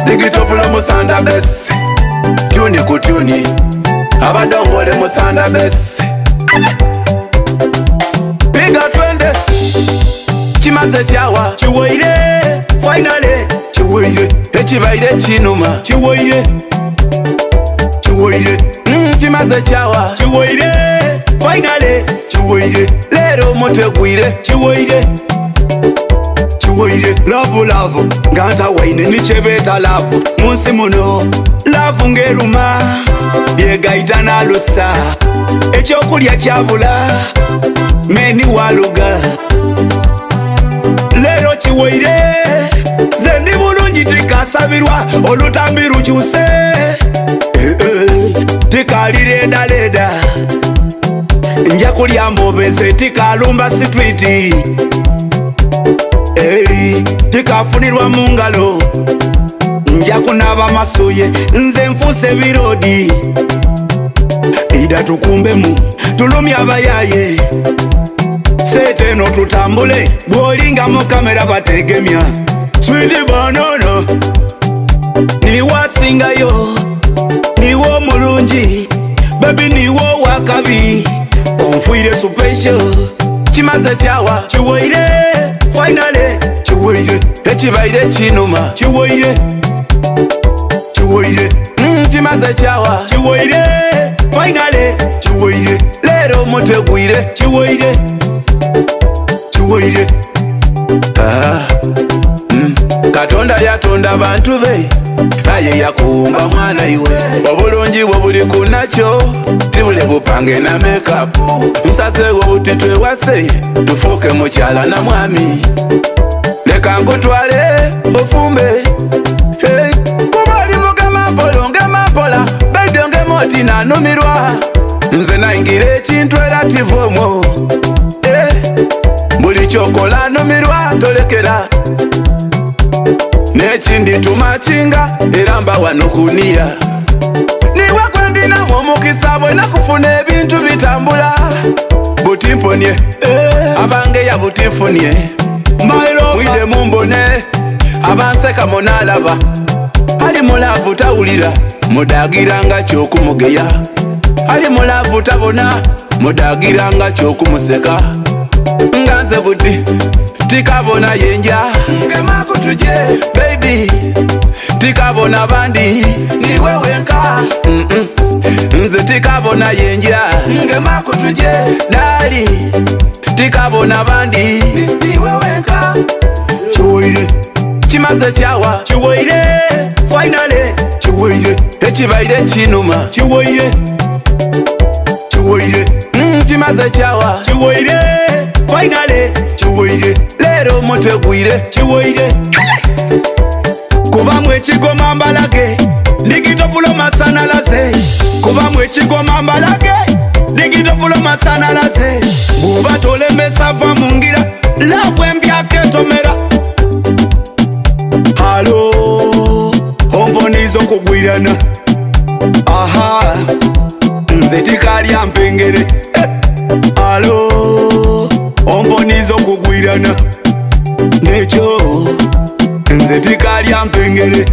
Digitopula mu Thunder Bass. Tuni ku tuni. Abadongole mu Thunder Bass. Piga twende. Kimaze kyawa. Kiwaire, finally. Kiwaire. Ekibaire kinuma. Kiwaire. Kiwaire. Kimaze kyawa. Kiwaire, finally. Kiwaire. Leero mutegwire. Kiwaire. Kiwaire. Love love nga ntawaine nikyebeeta love munsi muno love ng'eruma byegaita n'alusa ekyokulya kyabula meni waluga leero kiwaire nze ndi bulungi tikasabirwa olutambi lukyuse. Eh, eh, tikaliredaleda nja kulya mbobeze tikalumba street. Ei, tikafunirwa mu ngalo nja kunaaba masuye nze nfuuse birodi ida tukumbemu tulumye abayaye seete eno tutambule bw'olinga mu kamera bategemya sweet banana niwe asingayo niwe omulungi baby niwe owakabi onfuire special. Kimaze kyawa. Kiwaire, finally. Kiwaire. Ekibaire kinuma. Kiwaire. Kiwaire. Kimaze kyawa. Kiwaire, finally. Kiwaire. Leero mutegwire. Kiwaire. Kiwaire. Ah. Katonda yatonda abantu be aye yakuwumba mwana iwe obulungi bwe buli kunakyo tibule bupange na makeup nsazeewo buti twewase tufuuke mukyala na mwami leka nkutwale ofumbe. Hey, kuba oli mugema mpola ongema mpola baby ongema oti nanumirwa nze nayingira ekintu era tiva omwo. Eh, buli kyokola numirwa tolekera n'ekindi tumakinga era mba wano kuniya niwe gwendinamu omukisa bwe nakufuna ebintu bitambula buti mponye abangeya buti nfunye My lover. mwide mumbone abanseka munalaba ali mu love tawulira mudagiranga kyokumugeya ali mu love tabona mudagiranga kyokumuseka nga nze buti tikabona yenja ngemaku tuje baby tikabona bandi niwe wenka. Nze tikabona yenja ngemaku tuje dali tikabona bandi niwe wenka. Kiwaire. Kimaze kyawa. Kiwaire, finally. Kiwaire. Ekibaire kinuma. Kiwaire. Kiwaire. Kimaze kyawa. Kiwaire, finally. Kiwaire. Leero mutegwire. Kiwaire. Kubamu ekigoma mbalage digitopulo masanalaze kubamu ekigoma mbalage digitopulo masanalaze bw'oba tolemesa va mu ngira love embyako etomera halo omponiza okugwirana aha nze tikalya mpengere. Eh, alo omponiza okugwirana nekyo nze tikalya mpengere.